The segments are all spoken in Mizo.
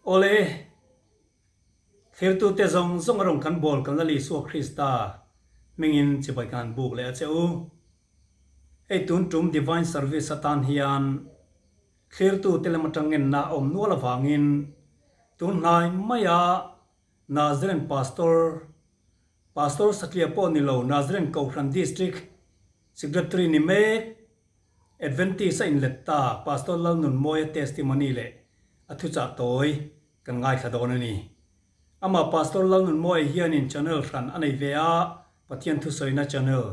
Awle, thlirtute zawng zawng a rawn kan bawl kan Lal Isua Krista hmingin chibai kan han buk leh a che u. Hei tun tum Divine Service atan hian thlirtute lam atang ngenna a awm nual avangin tun hnai maia Nazaren Pastor, Pastor satliah pawh ni lo Nazaren Kohhran District Secretary ni mek Adventist a inlet ta Pastor Lalnunmawia testimony leh a thuchah tawi kan ngaithla dawn a ni. Amah Pastor Lalnunmawia hianin channel hran a nei ve a, Pathian thusawina channel,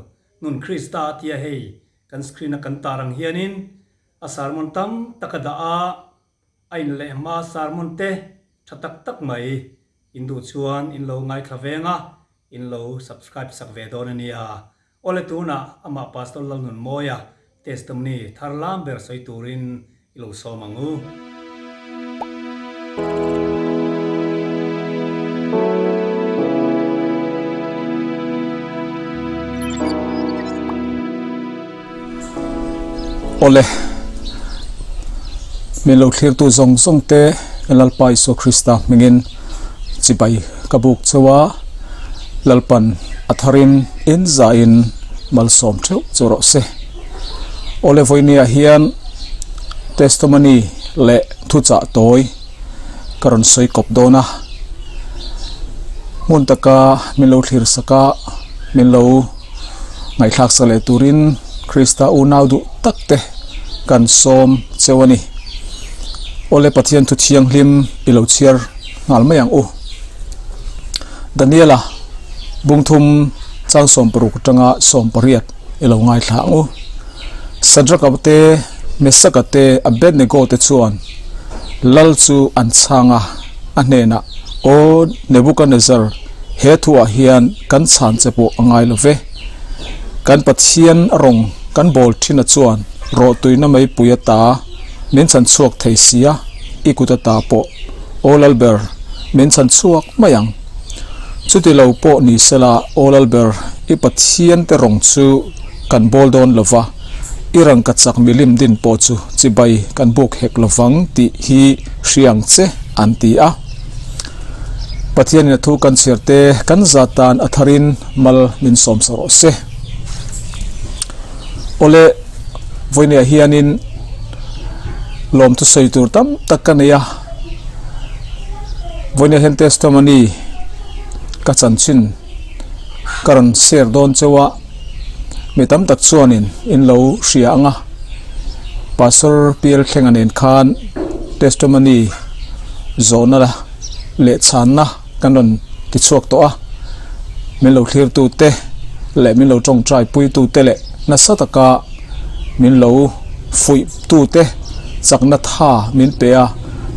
Nun Krista a tia hei kan screen a kan tar ang hianin a sermon tam tak a dah a, a inleh hma sermon te tha tak tak mai in duh chuan in lo ngaithla veng a, in lo subscribe sak ve dawn a nia. Awle tunah amah Pastor Lalnunmawia testimony thar lam ber sawi turin i lo sawm ang u. Awle, min lo thlirtu zawng zawng te Lalpa Isua Krista hmingin chibai ka buk chauh a. Lalpan a tharin in zahin malsawm theuh chu rawh se. Awle vawinia hian testimony leh thuchah tawi ka rawn sawi kawp dawn a. Hmun taka min lo thlir sak a, min lo ngaihthlak sak leh turin Krista unau duh tak te kan sawm cheu a ni. Awle Pathian thu thianghlim i lo chhiar nghal mai ang u. Daniela bungthum chang 60 atanga 18 i lo ngaithla ang u. Sadraka te, Mesaka te, Abednego te chuan lal chu an chhang a, a hnenah, Aw Nebukanezzar, he thuah hian kan chhan che pawh a ngai lo ve. Kan Pathian rawng kan bawl thin a chuan rawhtuina meipui ata min chhan chhuak thei sia, i kut ata pawh Aw Lalber, min chhan chhuak mai ang. Chuti lo pawh ni sela, Aw Lalber, i Pathiante rawng chu kan bawl dawn lo va, i rangkachak milim din pawh chu chibai kan buk hek lo vang tih hi hria ang che, an ti a. Pathianin a thu kan chhiar te kan zat tan a tharin mal min sawm sa rawh se. Awle, vawinia hianin lawmthu sawi tur tam tak ka nei a, vawinia hian testimony ka chanchin ka rawn share dawn chauh a, mi tam tak chuanin in lo hria ang a, Pastor Pial Thlenga nen khan testimony zawhna leh chhanna kan rawn ti chhuak tawh a, min lo thlir tu te leh min lo tawngtai pui tu te leh nasa taka min lo fuih tu te chakna tha min pe a,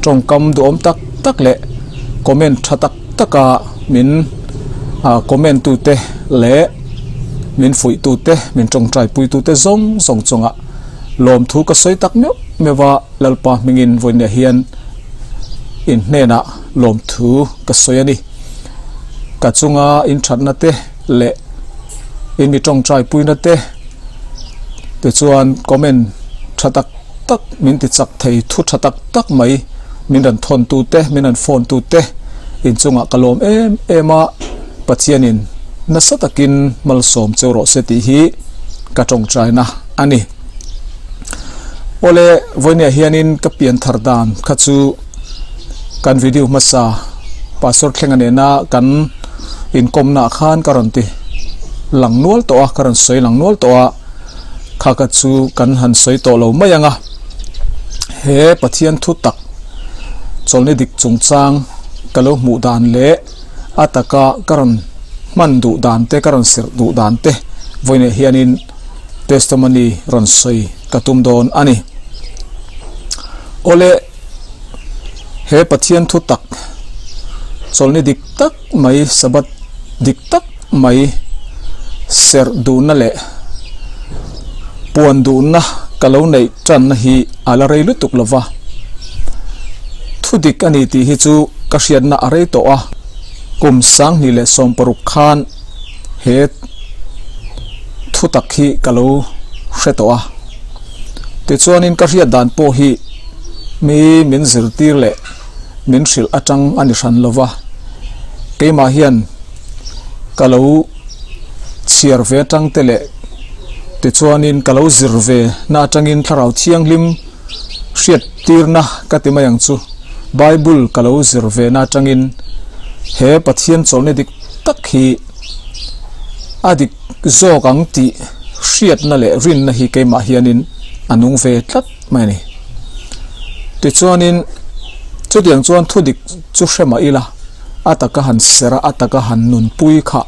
tawngkam duhawm tak tak leh comment tha tak taka min ah comment tu te leh min fuih tu te min tawngtai pui tu te zawng zawng chungah lawmthu ka sawi tak meuh meuh a Lalpa hmingin vawiinah hian in hnenah lawmthu ka sawi a ni. Ka chunga in thatna te leh in mi tawngtai puina te tichuan comment tha tak tak min ti chak thei thu tha tak tak mai min rawn thawn tu te min rawn phone tu te in chungah ka lawm em em a Pathianin nasa takin malsawm cheu rawh se tih hi ka tawngtaina a ni. Awle vawinia hianin ka pian thar dan kha chu kan video hmasa pastor thlenga nena kan inkawmna ah khan ka rawn ti lang nual tawh a ka rawn sawi lang nual tawh a kha ka chu kan han sawi tawh lo mai ang a he Pathian thu tak chawlhni dik chungchang ka lo hmuh dan leh a taka ka rawn hman duh dan te ka rawn serh duh dan te vawiinah hianin testimony rawn sawi ka tum dawn a ni. Awle he Pathian thu tak chawlhni dik tak mai Sabbath dik tak mai serh duhna leh puan duhna ka lo neih tanna hi a la rei lutuk lo va. Thu dik a ni tih hi chu ka hriatna a rei tawh a, kum 2016 khan he thu tak hi ka lo hre tawh a tichuanin ka hriat dan pawh hi mi min zirtir leh min hrilh atang a ni hran lova, keimah hian ka lo chhiar ve atang te leh tichuanin ka lo zir ve na atangin thlarau thianghlim hriat tirna ka ti mai ang chu. Bible ka lo zir ve na atangin he Pathian chawlhna dik tak hi a dik zawk ang tih hriatna leh rinna hi keimah hianin a nung ve tlat mai a ni. Tichuanin chutiang chuan thu dik chu hre mah ila a taka han serh a, a taka han nunpui kha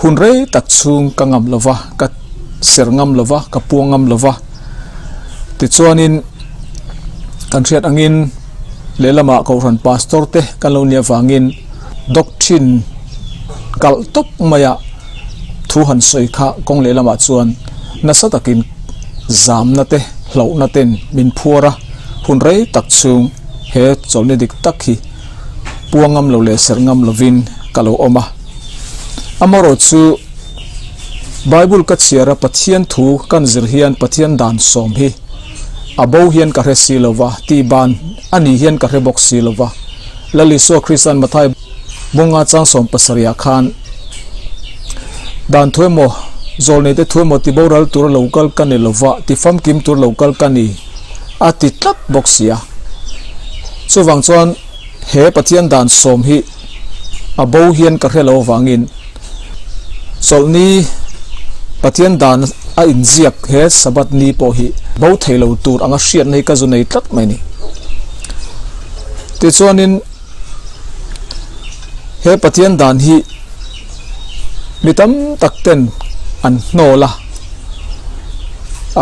hun rei tak chhung ka ngam lo va, ka serh ngam lo va, ka puang ngam lo va. Tichuanin kan hriat angin lehlamah Kohhran Pastor te kan lo nih avangin doctrine kalh tawp maia thu han sawi kha kawng lehlamah chuan nasa takin zamna te hlauhna ten min phuar a, hun rei tak chhung he chawlhni dik tak hi puang ngam lo leh serh ngam lovin ka lo awm a. Amaherawh chu Bible ka chhiar a Pathian thu kan zir hian Pathian dan sawm hi a bo hian ka hre si lo va, tih ban a nih hian ka hre bawk si lo va. Lal Isua Krista'n Mathai bunga chang 70 ah khan dan thu emaw zawlnei te thu emaw ti boral tur lo kal ka ni lo va, ti famkim tur lo kal ka ni a ti tlat bawk si a. Chuvang chuan he Pathian dan sawm hi a bo hian ka hre lo avangin Chawlhni Pathian dan a inziak he Sabbath ni pawh hi bo thei lo tur anga hriatna hi ka zu nei tlat mai a ni. Tichuanin he Pathian dan hi mi tam tak ten an hnawl a,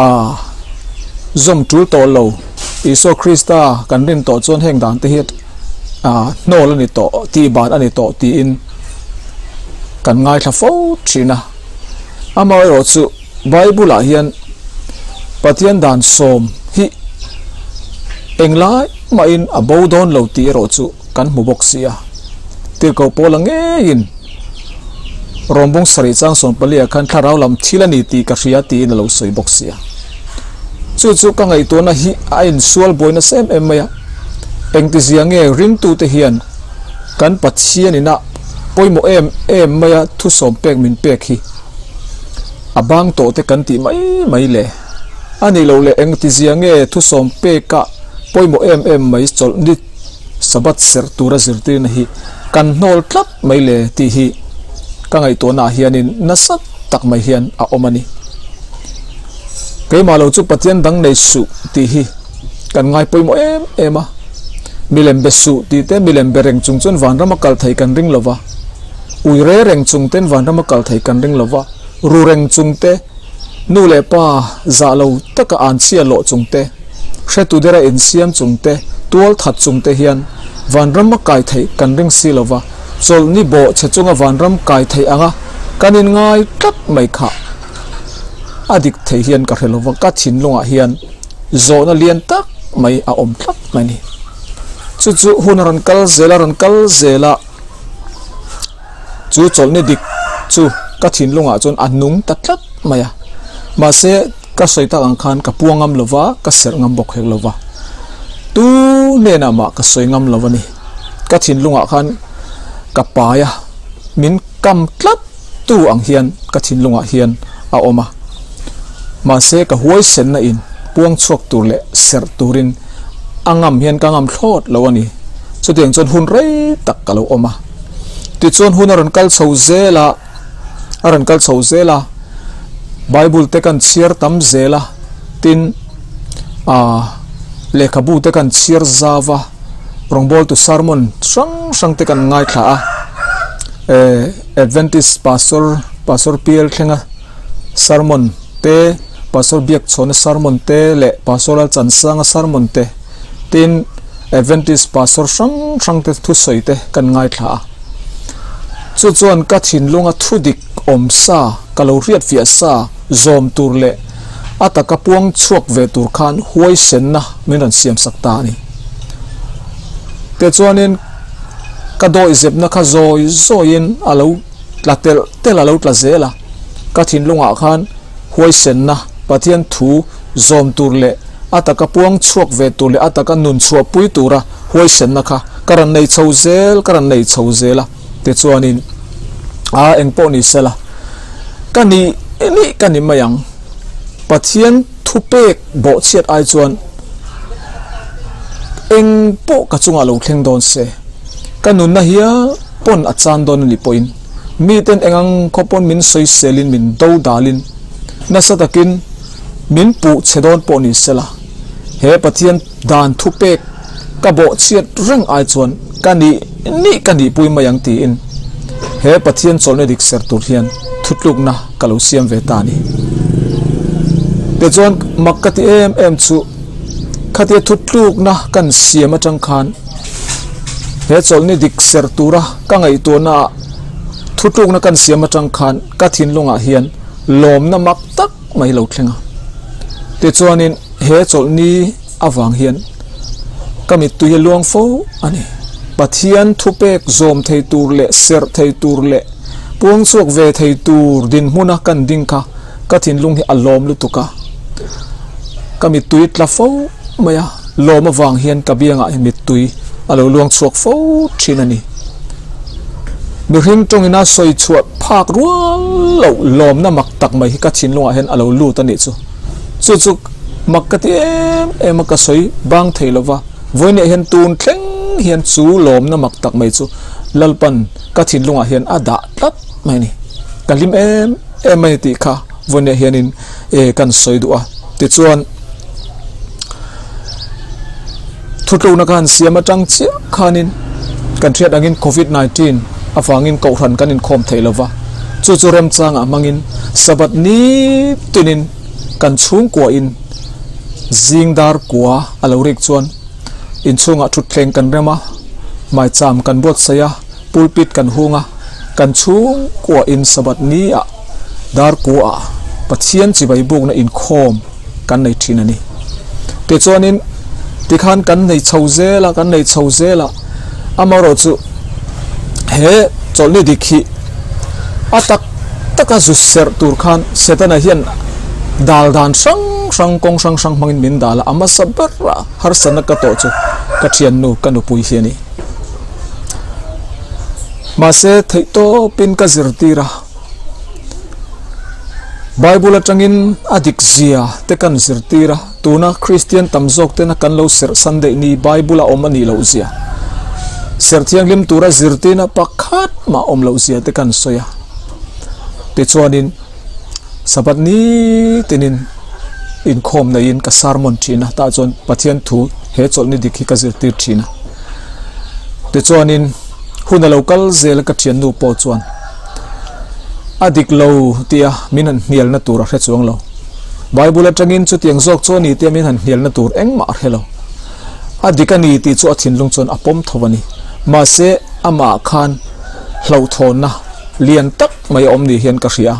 aaa zawm tul tawh lo Isua Krista kan rin tawh chuan heng dan te hi aaa hnawl a ni tawh tihban a ni tawh tiin kan ngaithla fo thin a, amaherawh chu Bible ah hian Pathian dan sawm hi englai mahin a bo dawn lo tih erawh chu kan hmu bawk si a, tirhkoh pawl a ngeiin Rawngbawng sarih chang 14 ah khan thlarau lam thil a ni tih ka hria tiin a lo sawi bawk si a, chu chu ka ngaihtuahna hi a insual buai nasa em em mai a, engtizia nge ringtute hian Kan Pathian ina pawimawh em em maia thusawm pek min pek hi a bang tawh te kan tih mai mai le. A nih loh leh engtizia nge thusawm peka pawimawh em em mai chawlhni Sabbath serh tura zirtirna hi kan hnawl tlat mai le tih hi ka ngaihtuahnaah hianin nasa tak mai hian a awm a ni. Keimah lo chu Pathian dang nei suh tih hi kan ngai pawimawh em em a, milem be suh tih te milem be reng chung chuan vanram a kal thei kan ring lo va, ui re reng chung ten vanram a kal thei kan ring lo va, ru reng chung te, nu leh pa zah lo taka an chhia lawh chung te, hretu dera insiam chung te, tual that chung te hian vanram a kai theih kan ring si lo va, chawlhni bawh chhe chunga vanram kai theih anga kan inngai tlat mai kha a dik thei hian ka hre lo va, ka thinlungah hian. Zawhna lian tak mai a awm tlat mai a ni. Chu chu hun a rawn kal zel a rawn kal zel a, chu chawlhni dik chu ka thinlungah chuan a nung ta tlat mai a. Mahse ka sawi tak ang khan ka puang ngam lo va, ka serh ngam bawk hek lo va. Tu hnenah mah ka sawi ngam lo a ni. Ka thinlungah khan ka pai a, min kam tlat. Tu ang hian ka thinlungah hian a awm a, mahse ka huaisenna in puang chhuak tur leh serh turin a ngam hian ka ngam thlawt lo a ni. Chutiang chuan hun rei tak ka lo awm a. Tichuan hun a rawn kal chho zel a, a rawn kal chho zel a, Bible te kan chhiar tam zel a, tin ah lehkhabu te kan chhiar zau a, rawngbawltu sermon hrang hrang te kan ngaithla a, eh. Adventist Pastor Pastor Pial thlenga sermon te, Pastor Biakchhawna sermon te leh Pastor Lalchansanga sermon te tin Adventist Pastor hrang hrang te thusawi te kan ngaithla a. Chu chuan ka thinlunga thudik awm sa, ka lo hriat fiah sa zawm tur leh a taka puang chhuak ve tur khan huaisenna min rawn siamsak ta a ni. Tichuanin. Ka dawihzepna kha zawi zawiin a lo tla telh telh a lo tla zel a, ka thinlungah khan huaisenna Pathian thu zawm tur leh a taka puang chhuak ve tur leh a taka nun chhuahpui tura huaisenna kha Ka rawn nei chho zel, ka rawn nei chho zel a, tichuanin a eng pawh ni sela ka nih nih ka ni mai ang. Pathian thupek bawhchhiat ai chuan eng pawh ka chungah lo thleng dawn se, ka nunna hial pawn a chan dawn a nih pawhin miten eng ang khaw pawn min sawiselin min do dalin nasa takin min puh chhe dawn pawh ni sela, he Pathian dan thupek ka bawhchhiat reng ai chuan ka nih nih ka nihpui mai ang tiin he Pathian chawlhna dik ser tur hian thutlukna ka lo siam ve ta a ni. Tichuan mak ka ti em em chu khatia thutlukna kan siam atang khan he chawlhni dik ser tura ka ngaihtuahna ah thutlukna kan siam atang khan ka thinlungah hian lawmna mak tak mai lo thleng a. Tichuanin he chawlhni avang hian ka mittui hi a luang fo a ni. Pathian thupek zawm thei tur leh serh thei tur leh puang chhuak ve thei tur dinhmuna kan ding kha ka thinlung hi a lawm lutuk a. Ka mittui tla fo mai a, lawm avang hian ka biangah hian mittui a lo luang chhuak fo thin a ni. Mihring tawngina sawi chhuah phak rual loh lawmna mak tak mai hi ka thinlungah hian a lo lut a nih chu. Chu chu mak ka ti em em a, ka sawi bang thei lo va, vawiinah hian tun thleng hian chu lawmna mak tak mai chu Lalpan ka thinlungah hian a dah tlat mai a ni. Ka hlim em em a ni tih kha vawiinah hianin e kan sawi duh a. Tichuan thutlukna ka han siam atang chiah khanin kan hriat angin Covid 19 avangin kohhran kan inkhawm thei lo va, chu chu remchangah hmangin Sabbath ni tinin kan chhungkuahin zing dar kua a lo rik chuan inchhungah thutthleng kan rem a, maicham kan buatsaih a, pulpit kan hung a, kan chhungkuahin Sabbath ni ah dar kua ah Pathian chibai bukna inkhawm kan nei thin a ni. Tichuanin tikhan kan nei chho zel a, kan nei chho zel a, amaherawhchu he chawlhni dik hi a tak taka zu serh tur khan Setana hian dal dan hrang hrang kawng hrang hrang hmangin min dal a, a hmasa ber a harsatna ka tawh chu ka thiannu ka nupui hi a ni. Mahse theihtawpin ka zirtir a, Bible atangin a dik zia te kan zirtir a, tuna Kristian tam zawk tena kan lo serh san daih ni Bible a awm a nih loh zia, serh thianghlim tura zirtirna pakhat mah awm loh zia te kan sawi a. Tichuanin Sabbath ni tinin inkhawm neiin ka sermon thin a, tah chuan Pathian thu he chawlhni dik hi ka zirtir thin a. Tichuanin hun a lo kal zel a ka thiannu pawh chuan a dik lo tia min han hnialna tur a hre chuang lo. Bible atangin chutiang zawk chu a ni tia min han hnialna tur engmah a hre lo. A dik a ni tih chu a thinlung chuan a pawm tho a ni. Mahse amah khan hlauhthawnna lian tak mai a awm ni hian ka hria.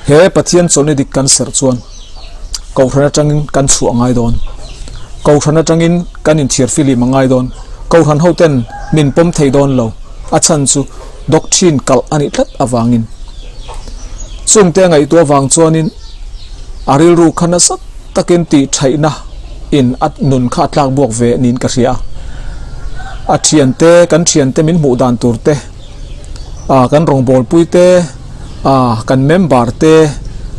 He Pathian chawlhni dik kan serh chuan Kohhran atangin kan chhuah a ngai dawn. Kohhran atangin kan inthiar filim a ngai dawn. Kohhran hoten min pawm thei dawn lo. A chhan chu doctrine kalh a nih tlat avangin. Chungte a ngaihtuah avang chuanin a rilru kha nasa takin tih thaihna in a nun kha a tlak buak ve niin ka hria a. A thiante, kan thiante min hmuh dan tur te, ah kan rawngbawlpui te, ah kan member te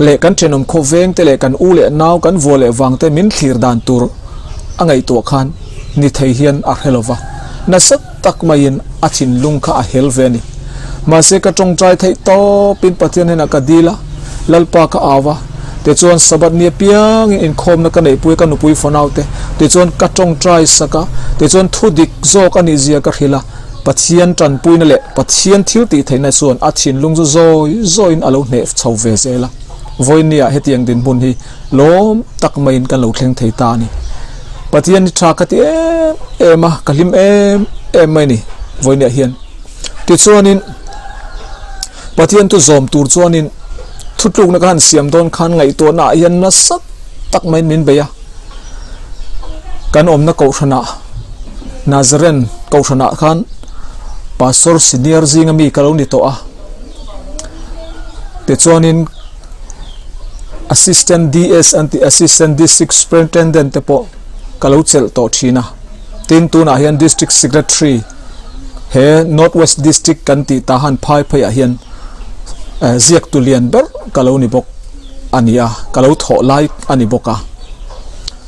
leh kan thenawm khawveng te leh kan u leh nau kan vua leh vang te min thlir dan tur a ngaihtuah khan ni thei hian a hre lo va. Nasa tak maiin a thinlung kha a hel ve a ni. Mahse ka tawngtai theih tawpin Pathian hnenah ka dil a, Lalpa ka au a, tichuan Sabbath ni apiangin inkhawmna ka neihpui a ka nupui fanaute, tichuan ka tawngtai sak a, tichuan thu dik zawk a nih zia ka hrilh a, Pathian tanpuina leh Pathian thil tih theihna chuan a thinlung chu zawi zawiin a lo hneh chho ve zel a. Vawinia hetiang dinhmun hi Lawm tak maiin kan lo thleng thei ta a ni. Pathian hi tha ka ti em em a, ka hlim em em mai a ni vawinia hian. Tichuanin Pathian thu zawm tur chuanin thutlukna ka han siam dawn khan ngaihtuahna ah hian nasa tak maiin min bei a. Kan awmna kohhranah Nazaren kohhranah khan Pastor senior zinga mi ka lo ni tawh a. Tichuanin Assistant DS an tih Assistant District Superintendent te pawh ka lo chelh tawh thin a. Tin, tunah hian District Secretary he North West District kan tih ta han phai pheiah hian ziaktu lian ber ka lo ni bawk a ni a, ka lo thawh lai a ni bawk a.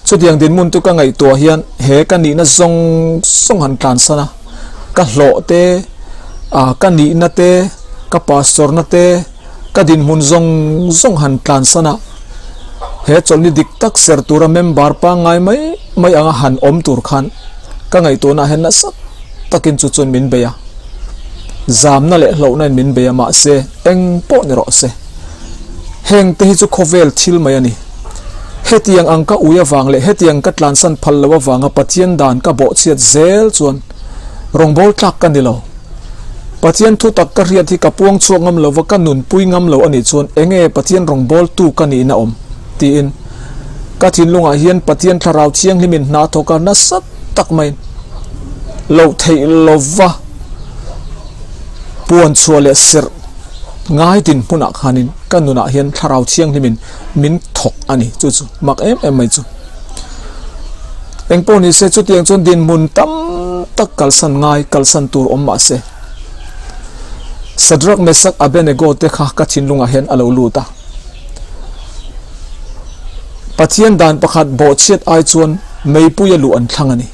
Chutiang dinhmun chu ka ngaihtuah hian he ka nihna zawng zawng han tlansan a, ka hlawh te, ka nihna te, ka pastor na te, ka dinhmun zawng zawng han tlansan a, he chawlhni dik tak ser tura member pangngai mai mai anga han awm tur khan ka ngaihtuahna ah hian nasa takin chu chuan min bei a, zamna leh hlauhna in min bei a mahse eng pawh ni rawh se. Heng te hi chu khawvel thil mai a ni. Hetiang ang ka ui avang leh hetiang ka tlansan phal lo avanga Pathian dan ka bawhchhiat zel chuan rawngbâwl tlak ka ni lo. Pathian thutak ka hriat hi ka puang chhuak ngam lova ka nunpui ngam lo a nih chuan enge Pathian rawngbâwltu ka nihna awm? tiin ka thinlungah hian Pathian Thlarau Thianghlimin hna thawk a nasa tak mai loh theih lova puan chhuah leh serh ngai din hmunah khanin ka nunah hian Thlarau Thianghlimin min thawk a ni. Chu chu mak em em mai chu. Engpawh ni se chutiang chuan dinhmun tam tak kalsan ngai kalsan tur awm mah se. Sadrak, Mesak, Abenego te kha ka thinlungah hian a lo lut a. Pathian dan pakhat bawhchhiat ai chuan meipuia luh an thlang a ni.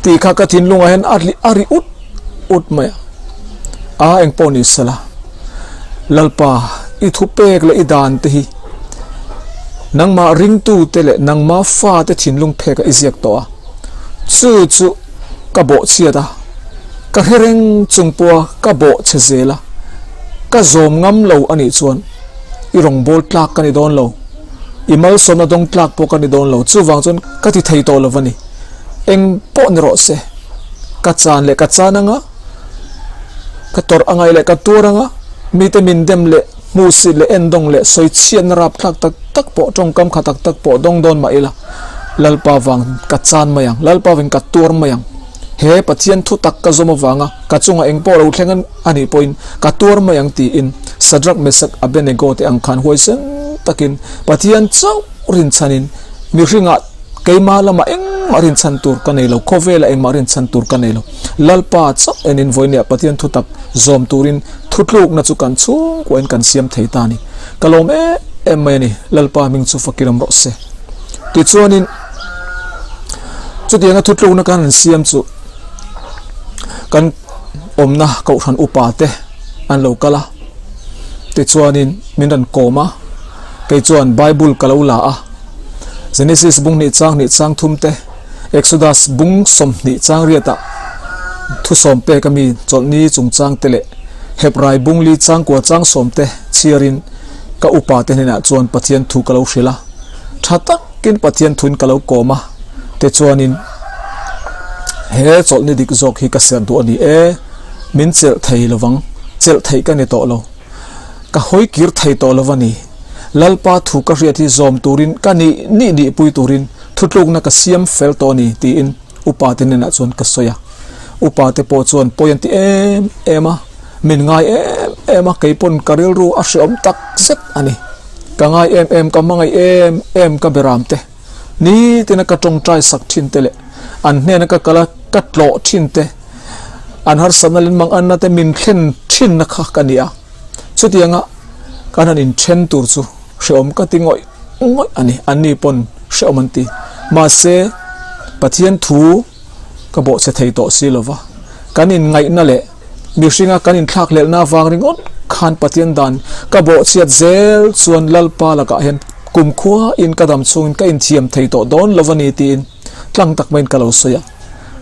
Tih kha ka thinlungah hian a ri ut ut mai a. A engpawh ni sela. Lalpa, i thupek leh i dan te hi nangmah ringtute leh nangmah fate thinlung pheka i ziak tawh a, chu chu ka bawhchhiat a, ka hre reng chung pawha ka bawhchhe zel a, ka zawm ngam lo a nih chuan i rawngbâwl tlâk ka ni dâwn lo, i malsawmna dawng tlâk pawh ka ni dâwn lo, chuvang chuan ka ti thei tawh lo va ni. Eng pawh ni rawh se, ka chân leh ka chân anga, Ka tawrh a ngaih leh ka tuar anga, mite min dem leh hmuhsit leh endawng leh sawichhiatna rapthlak tak tak pawh tawngkam kha tak tak pawh dawng dawn mah ila, Lalpa vang ka chan mai ang, Lalpa vang ka tuar mai ang. He Pathian thu tak ka zawm avanga ka chungah eng pawh lo thleng a nih pawhin ka tuar mai ang tiin Sadrak, Mesak, Abenego te ang khan huaisen takin Pathian chauh rinchhanin mihringah Keimah lamah engmah rinchhan tur ka nei lo, khawvelah engmah rinchhan tur ka nei lo. Lalpa chauh enin vawinia Pathian thutak zawm turin thutlukna chu kan chhungkuain kan siam thei ta a ni. Ka lawm em em mai a ni, Lalpa hming chu fakiram rawh se. Tichuanin chutianga thutlukna kan han siam chu kan awmna kohhran upa te an lo kal a, tichuanin min rawn kawm a. Kei chuan Bible ka lo la a, Genesis bung hnih chang hnih chang thum te, Exodus bung 20 chang riatah thusawm pek a mi chawlhni chungchang te leh Hebrai bung li chang kua chang sawm te chhiarin ka upa te hnenah chuan Pathian thu ka lo hrilh a, tha takin Pathian thuin ka lo kawm a, tichuanin he chawlhni dik zawk hi ka serh duh a ni e, min chelh thei lovang, chelh theih ka ni tawh lo. Ka hawi kir thei tawh lo a ni. Lalpa thu ka hriat hi zawm turin ka nih nih nih pui turin thutlukna ka siam fel tawh a ni tiin upa te hnenah chuan ka sawi a. Upa te pawh chuan pawi an ti em em a, min ngai em em a, kei pawn ka rilru a hreawm tak zet a ni. Ka ngai em em, ka hmangaih em em ka beram te, nitina ka tawngtai sak thin te leh an hnena ka kal a ka tlawh thin te, an harsatna leh manganna te min thlen thinna kha ka ni a, chutianga kan han inthen tur chu hrehawm ka ti ngawih ngawih a ni, anni pawn hrehawm an ti. Mahse, Pathian thu ka bawhchhe thei tawh si lova, kan inngaihna leh mihringa kan inthlakhlelhna avang ringawt khan Pathian dan ka bawhchhiat zel chuan Lalpa lakah hian kumkhua in ka dam chhungin ka inthiam thei tawh dawn lo a ni tiin tlang tak maiin ka lo sawi a.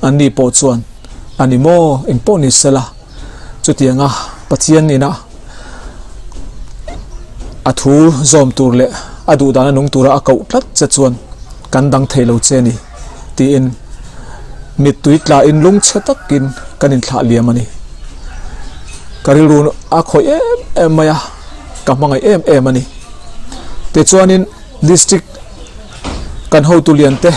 Anni pawh chuan, A ni maw, eng pawh ni sela, chutianga Pathian ina a thu zawm tur leh a duh dana nung tura a koh tlat che chuan kan dang thei lo che ni, tiin mittui tlain lungchhe takin kan inthlah liam a ni. Ka rilru a khawih em em mai a, ka hmangaih em em a ni. Tichuanin District kan hotu lian te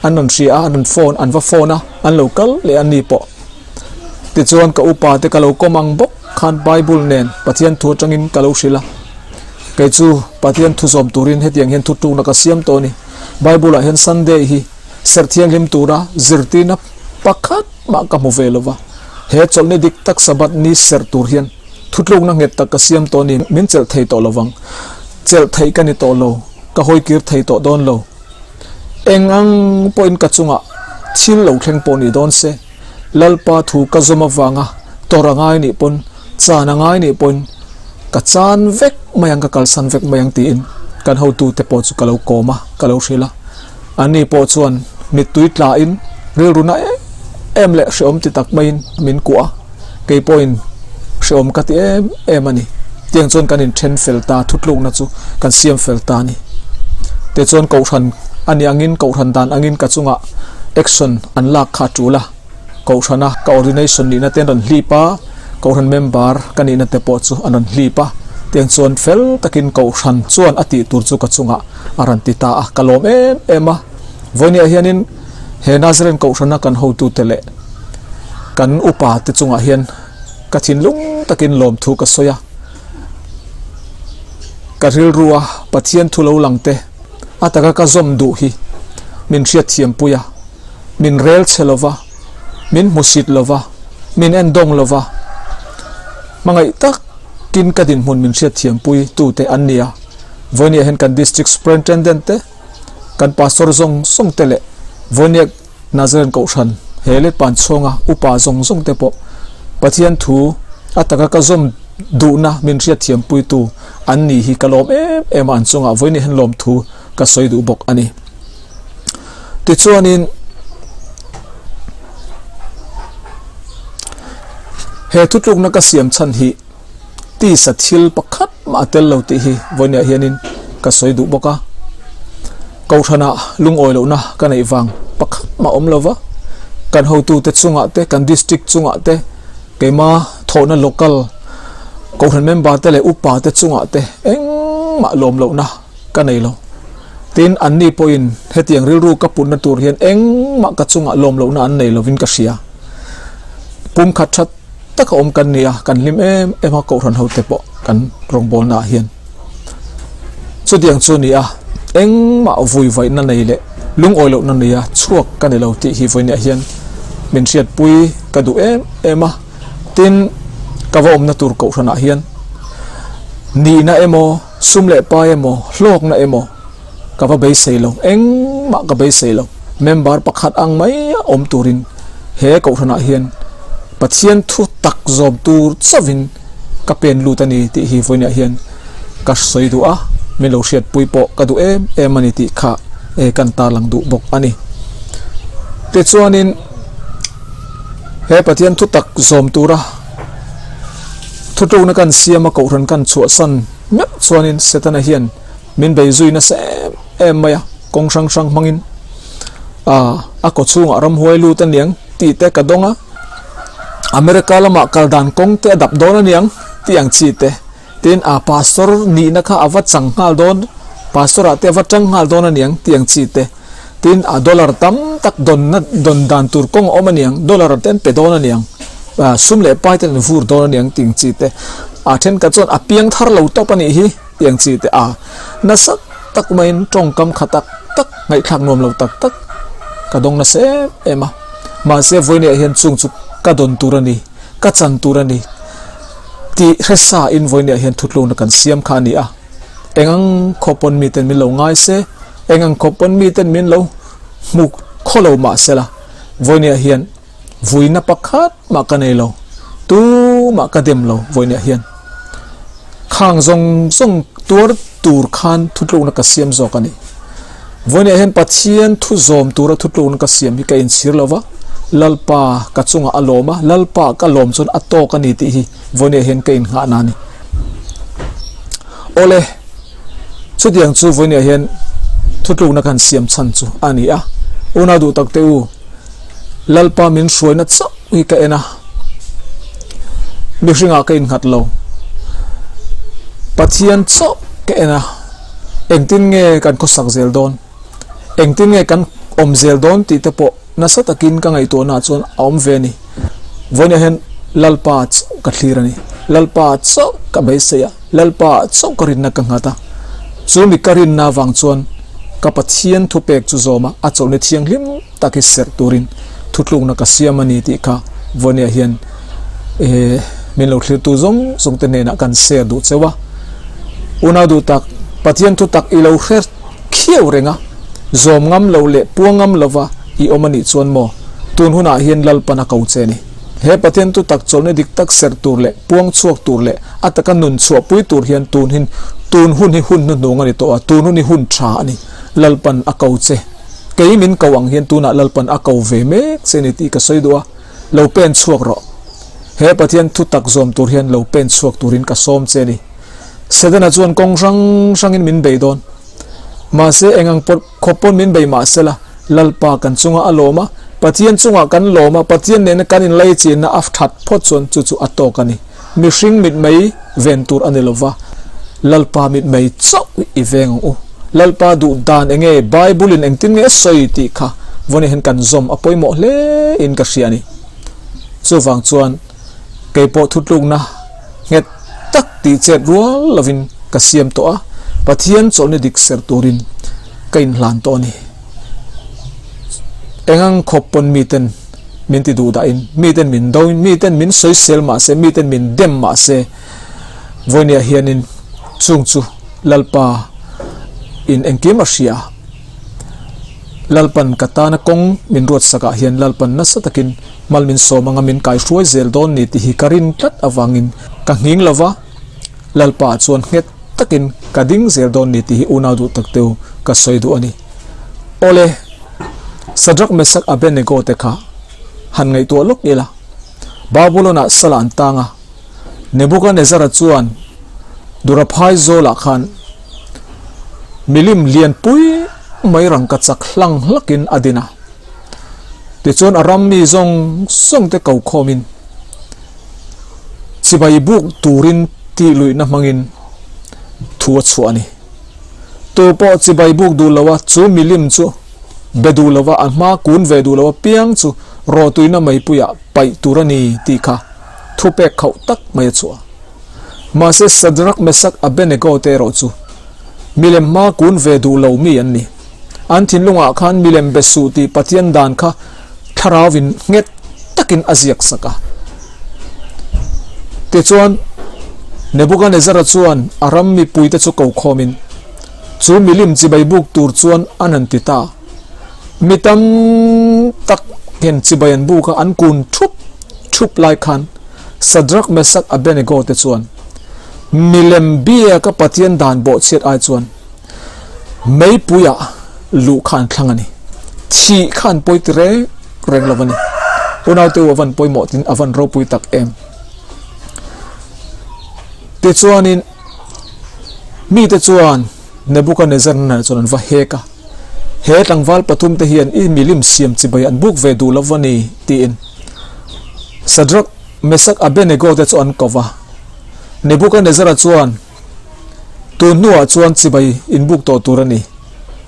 an rawn hria a, an rawn phone, an va phone a, an lo kal leh a ni pawh. Tichuan ka upa te ka lo kawm ang bawk khan Bible nen Pathian thu atangin ka lo hrilh a. Kei chu Pathian thu zawm turin hetiang hian thutlukna ka siam tawh a ni. Bible ah hian Sunday hi. Serh thianghlim tura zirtirna pakhat mah ka hmu ve lo va. He chawlhni dik tak Sabbath ni serh tur hian thutlukna nghet tak ka siam tawh ni min chelh thei tawh lo vang. Chelh theih ka ni tawh lo, ka hawikir thei tawh dawn lo. Eng ang pawhin ka chungah thil lo thleng pawh ni dawn se, Lalpa thu ka zawm avanga tawrh a ngai nih pawn, chan a ngai nih pawhin ka chan vek mai ang, ka kalsan vek mai ang tiin kan hotute pawh chu ka lo kawm a, ka lo hrilh a. Anni pawh chuan mittui tlain rilru na em em leh hrehawm ti tak maiin min kuah a, kei pawhin hrehawm ka ti em em a ni. Tiang chuan kan inthen fel ta, thutlukna chu kan siam fel ta a ni. Tichuan Kohhran a nih angin, Kohhran dan angin ka chungah action an lak kha a tul a, Kohhrana ka ordination nihna te an rawn hlip a, Kohhran member ka nihna te pawh chu an rawn hlip a, tiang chuan fel takin Kohhran chuan a tih tur chu ka chungah a rawn ti ta a, ka lawm em em a. Vawinia hianin he Nazarene Kohhrana kan hotute leh kan upa te chungah hian ka thinlung takin lawmthu ka sawi a, ka rilrua Pathian thu lo lang te a taka ka zawm duh hi min hriatthiampui a. Min rel chhe lo va, min hmusit lo va, min endawng lo va, hmangaih takin ka dinhmun min hriatthiampui tute an ni a. Vawinia hian kan District Superintendent te, kan Pastor zawng zawng te leh Vawinia Nazarene Kohhran he letpan chhawnga upa zawng zawng te pawh Pathian thu a taka ka zawm duhna min hriatthiampuitu an ni hi ka lawm em em a, an chungah vawinia hian lawmthu ka sawi duh bawk a ni. Tichuanin he thutlukna ka siam chhan hi tisa thil pakhat mah a tel lo tih hi vawinia hianin ka sawi duh bawk a. Kohhranah lungawi lohna ka neih vang pakhat mah awm lo va, kan hotute chungah te, kan district chungah te, keima thawhna local kohhran member te leh upa te chungah te engmah lawm lohna ka nei lo. Tin, anni pawhin hetiang rilru ka putna tur hian engmah ka chungah lawm lohna an nei lovin ka hria. Pumkhat tha taka awm kan ni a, kan hlim em em a, Kohhran hote pawh kan rawngbawlna ah hian. Chutiang chu ni a, engmah vui vaihna nei leh lungawi lohna nei a chhuak ka ni lo tih hi vawinia hian min hriatpui ka duh em em a. Tin, ka va awmna tur Kohhranah hian nihna emaw, Sum leh pai emaw, hlawkna emaw ka va beisei lo, engmah ka beisei lo. Member pakhat ang mai a awm turin he kohhranah hian Pathian thu tak zawm tur chauhin ka pen lut a ni tih hi vawiinah hian ka sawi duh a, min lo hriatpui pawh ka duh em em a ni tih kha kan tarlang duh bawk a ni. Tichuanin he Pathian thu tak zawm tura Thutlukna kan siam a kohhran kan chhuahsan meuh chuanin Setana hian min bei zui nasa em em mai a, kawng hrang hrang hmangin a kaw chhungah ramhuai lut a niang tih te ka dawng a, America lamah kal dan kawng te a dap dawn a niang tih ang chi te, tin a pastor nihna kha a va chang nghal dawn, pastor ah te a va tang nghal dawn a niang tih ang chi te. Tin, a dollar tam tak dawnna dawn dan tur kawng a awm a niang, dollar te an pe dawn a niang, sum leh pai ten an vur dawn a niang tih ang chi te. A thenkhat chuan a piang thar lo tawp a nih hi tih ang chi te a nasa tak maiin tawngkam kha tak tak ngaihthlak nuam lo tak tak ka dawng nasa em em a. Mahse, vawinia hian chung chu ka dawn tur a ni, ka chan tur a ni tih hresa in vawinia hian thutlukna kan siam kha a ni a. Eng ang khaw pawn miten min lo ngai se, eng ang khaw pawn miten min lo hmu khaw lo mah se la, vawinia hian vuina pakhat mah ka nei lo, tumah ka dem lo vawinia hian. Khang zawng zawng tuar tur khan thutlukna ka siam zawk a ni. Vawinia hian Pathian thu zawm tura thutlukna ka siam hi ka inchhir lo va, Lalpa ka chungah a lawm a, Lalpa ka lawm chuan a tawk a ni tih hi Vawinia hian ka innghahna a ni. Awle, chutiang chu vawinia hian thutlukna kan siam chhan chu a ni a. Unau duh tak te u, Lalpa min hruaina chauh hi ka en a, mihringah ka innghat lo. Pathian chauh ka en a, engtin nge kan khawsak zel dawn? Engtin nge kan awm zel dawn tih te pawh nasa takin ka ngaihtuahna ah chuan a awm ve a ni. Vawiinah hian Lalpa chauh ka thlir a ni. Lalpa chauh ka beisei a, Lalpa chauh ka rinna ka nghat a. Chu mi ka rinna avang chuan Ka Pathian thupek chu zawm a, a chawlhni thianghlim tak hi serh turin thutlukna ka siam a ni tih kha Vawnia hian min lo thlirtu zawng zawng te hnenah kan share duh cheu a. Unau duh tak, Pathian thutak i lo hre khiau reng a, zawm ngam lo leh puang ngam lova i awm a nih chuan maw, tun hunah hian Lalpan a ko che a ni. He Pathian thutak chawlhni dik tak serh tur leh puang chhuak tur leh a taka nun chhuahpui tur hian tun hin tun hun hi hun hnuhnung a ni tawh a, tun hun hi hun tha a ni. Lalpan a ko che. Kei min ko ang hian tunah Lalpan a ko ve mek che ni tih ka sawi duh a, lo pen chhuak rawh. He Pathian thu tak zawm tur hian lo pen chhuak turin ka sawm che ni. Setana chuan kawng hrang hrangin min bei dawn. Mahse eng ang pawh khawp pawn min bei mah sela, Lalpa kan chungah a lawm a, Pathian chungah kan lawm a, Pathian nena kan inlaichinna a that phawt chuan chu chu a tawk a ni. Mihring mitmei ven tur a ni lo va, Lalpa mitmei chauh i veng ang u. Lalpa duh dan eng nge Bible in engtin nge a sawi tih kha vawn hian kan zawm a pawimawh hle in ka hria a ni. Chuvang chuan kei pawh thutlukna nghet tak tih chet rual lovin ka siam tawh a, Pathian chawlhni dik serh turin ka inhlan tawh a ni. Engang khawp pawn miten min ti duh dahin, miten min do in, miten min sawisel mah se, miten min dem mah se, vawinia hianin chung chu Lalpa in engkim a hria. Lalpan ka tana kawng min ruat sakah hian Lalpan nasa takin mal min sawm anga min kaihruai zel dawn ni tih hi ka rin tlat avangin ka nghing lova, Lalpa chuan nghet takin ka ding zel dawn ni tih hi unau duh tak teu ka sawi duh a ni. Awle, Sadrak Mesak Abednego te kha han ngaihtuah lawk ila, Babulon-ah sala an tang a, Nebuchadnezzar-a chuan Duraphai zawlah khan milim lianpui mai rangka chak hlang hlakin a din a. Tichuan a ram mi zawng zawng te ko khawmin chibai buk turin tih luihna hmangin thu a chhuah a ni. Tu pawh chibai buk duh loa chu milim chu be duh lova a hma kun ve duh loa piang chu rawhtuina meipuiah paih tur a ni tih kha thupek khauh tak mai a chhuah. Mahse Sadrak, Mesak, Abednego te erawh chu milem hma kun ve duh lo mi an ni. An thinlungah khan milem be suh tih Pathian dan kha thlarauin nghet takin a ziak sak a. Tichuan, Nebuchadnezzar-a chuan a ram mipuite chu ko khawmin, chu milim chibai buk tur chuan an han ti ta. Mi tam tak hian chibai an buk a, an kun thup thup lai khan Sadrak, Mesak, Abednego te chuan milem biaka Pathian dan bawhchhiat ai chuan meipuiah luh kha an thlang a ni. Thih kha an pawi ti reng reng lo a ni. Unaute u a van pawimawh tin a van ropui tak em. Tichuanin mite chuan Nebuchadnezzar hnenah chuan an va hek a, He tlangval pathumte hian i milim siam chibai an buk ve duh lo va ni, tiin Sadrak, Mesak, Abednego te chu an ko va. Nebuchadnezzar-a chuan, Tun hnuah chuan chibai in buk tawh tur a ni.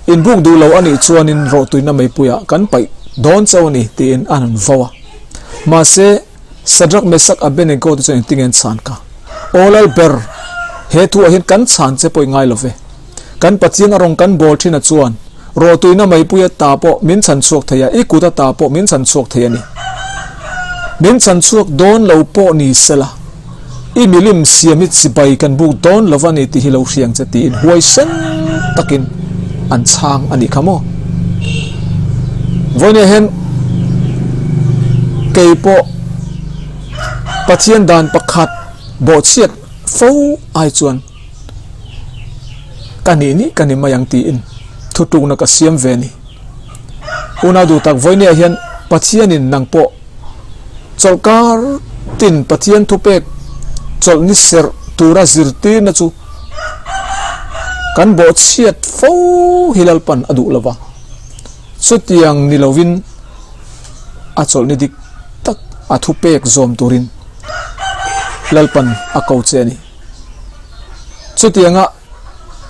In buk duh lo a nih chuanin rawhtuina meipuiah kan paih dawn chauh a ni, tiin an han vo a. Mahse, Sadrak, Mesak, Abednego te chuan engtin nge an chhan kha? Aw Lalber, he thuah hian kan chhan che pawh i ngai lo ve. Kan Pathian a rawn kan bawl thin a chuan rawhtuina meipui a ta pawh min chhan chhuak thei a, i kut a ta pawh min chhan chhuak thei a ni. Min chhan chhuak dawn lo pawh ni sela, i milim siam hi chibai kan buk dawn lo va ni tih hi lo hriang che tiin huaisen takin an chhang a nih kha maw. Vawinia hian kei pawh Pathian dan pakhat bawhchhiat fo ai chuan, Ka nih nih ka ni mai ang tiin thutlukna ka siam ve a ni. Unau duh tak vawinia hian Pathianin nang pawh chawlhkar tin Pathian thupek chawlhni serh tura zirtirna chu kan bawhchhiat fo hi Lalpan a duh lova. Chutiang ni lovin a chawlhni dik tak a thupek zawm turin Lalpan a ko che a ni. Chutianga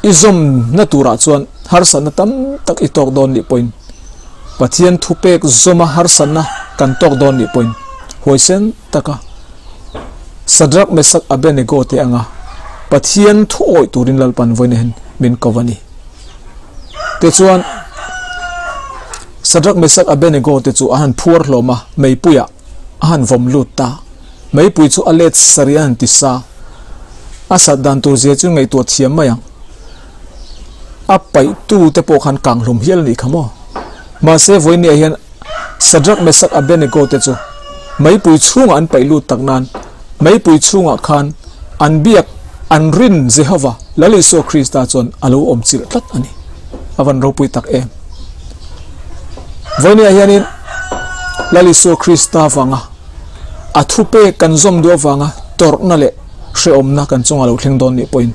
i zawmna turah chuan harsatna tam tak i tawk dawn nih pawhin Pathian thupek zawma harsatna kan tawk dawn nih pawhin huaisen taka Sadrak, Mesak, Abednego te anga Pathian thu awih turin Lalpan vawiin hian min ko a ni. Tichuan, Sadrak, Mesak, Abednego te chu a han phuar hlawm a, meipuiah a han vawm lut ta. Meipui chu a let sarih a han ti sa. A sat dan tur zia chu ngaihtuah thiam mai ang. A paihtu te pawh khan kang hlum hial a nih kha maw? Mahse, vawinia hian Sadrak, Mesak, Abednego te chu meipui chhungah an paih lut tak nan meipui chhungah khan an biak an rin Jehova, Lal Isua Krista chuan a lo awm chilh tlat a ni. A van ropui tak em! Vawinia hianin Lal Isua Krista vanga a thupek kan zawm duh avanga tawrhna leh hrehawmna kan chungah lo thleng dawn nih pawhin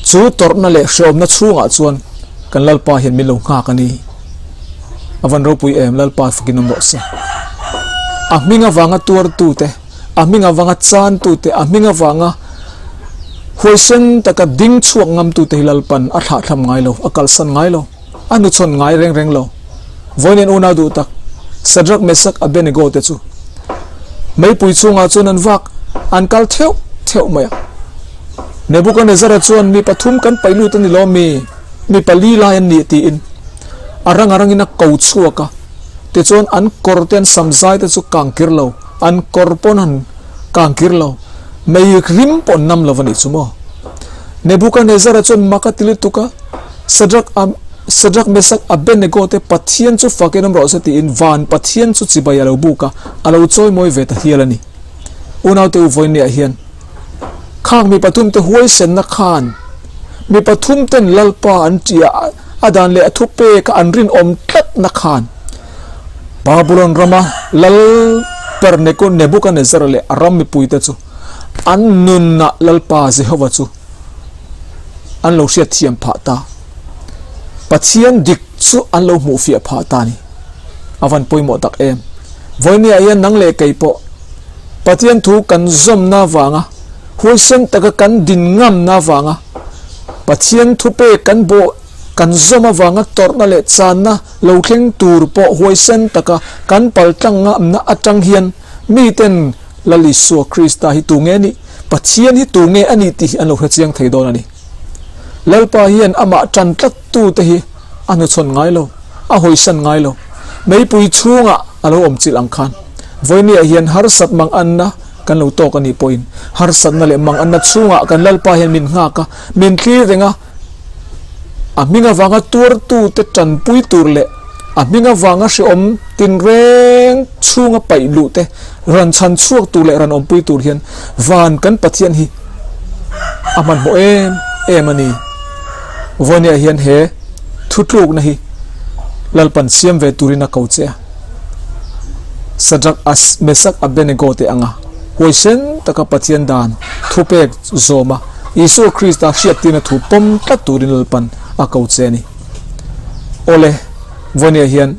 chu tawrhna leh hrehawmna chhungah chuan kan Lalpa hian min lo nghak a ni. A van ropui em, Lalpa fakin awm rawh se. A hming avanga tuartute, a hming avanga chantute, a hming avanga huaisen taka ding chhuak ngamtute hi Lalpan a thlahthlam ngai lo, a kalsan ngai lo, a hnuchhawn ngai reng reng lo. Vawiin unau duh tak, Sadrak, Mesak, Abednego te chu meipui chungah chuan an vak, an kal theuh theuh mai a. Nebukanezzara chuan mi pathum kan paih lut a ni lo mi? Mi pali lai an nih tiin a rang a rangin a ko chhuak a, tichuan an kawr te an samzai te chu kang kir lo, an kawr pawn han kang kir lo, mei rim pawh an nam lo a nih chu maw. Nebukanezzara chuan mak a ti lutuk a, Sadrak a Sadrak, Mesak, Abednego te Pathian chu fakin awm rawh se tiin van Pathian chu chibai a lo buk a, a lo chawimawi ve ta hial a ni. Unaute u vawinia hian Khang mi pathumte huaisenna khan mi pathumten Lalpa an ṭih a, a dan leh a thupek a an rinawm tlatna khan Babulon rama lal ber Nebukanezzar leh a ram mipuite chu an nunah Lalpa Jehova chu an lo hriatthiam phah ta. Pathian dik chu an lo hmuhfiah phah ta a ni. A van pawimawh tak em! Vawinia hian nang leh kei pawh Pathian thu kan zawmna avanga, huaisen taka kan din ngamna avanga, Pathian thupek kan bawh kan zawm avanga tawrhna leh channa lo thleng tur pawh huaisen taka kan paltlang ngamna atang hian miten Lal Isua Krista hi tunge a nih, Pathian hi tunge a nih tih hi an lo hrechiang thei dawn a ni. Lalpa hian amah tan tlattute hi a hnuchhawn ngai lo, a hawisan ngai lo. Meipui chhungah a lo awm chilh ang khan Vawinia hian harsat mang anna kan lo tawk a nih pawhin harsatna leh mang anna chhungah kan Lalpa hian min nghak a, min thlir reng a, a hming avanga tuartute tanpui tur leh a hming avanga hrehawm tinreng chhunga paih luh te ran chhan chhuak tur leh ran awmpui tur hian van kan Pathian hi a hmanhmawh em em a ni. Vawinia hian he thutlukna hi Lalpan siam ve turin a ko che a. Sadrak as Mesak Abednego te anga huaisen taka Pathian dan thupek zawma Isua Krista hriattirna thu pawm tlat turin Lalpan a ko che a ni. Awle, Vawinia hian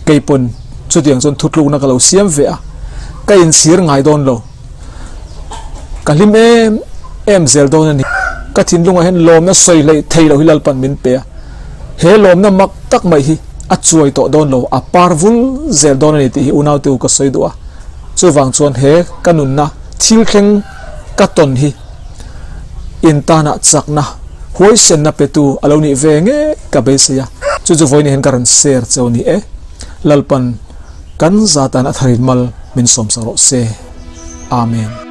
kei pawn chutiang chuan thutlukna ka lo siam ve a, ka inchhir ngai dawn lo. Ka hlim em em zel dawn a ni. Ka thinlungah hian lawmna sawi hleih thei loh hi Lalpan min pe a. He lawmna mak tak mai hi a chuai tawh dawn lo, a par vul zel dawn a ni tih hi unaute u ka sawi duh a. Chuvang chuan he ka nunna thil thleng ka tawn hi intanah chakna, huaisenna petu a lo nih ve nge ka beisei a. Chu chu vawiin hian ka rawn share cheu a ni e. Lalpan kan zatan a tharin mal min sawmsak rawh se. Amen.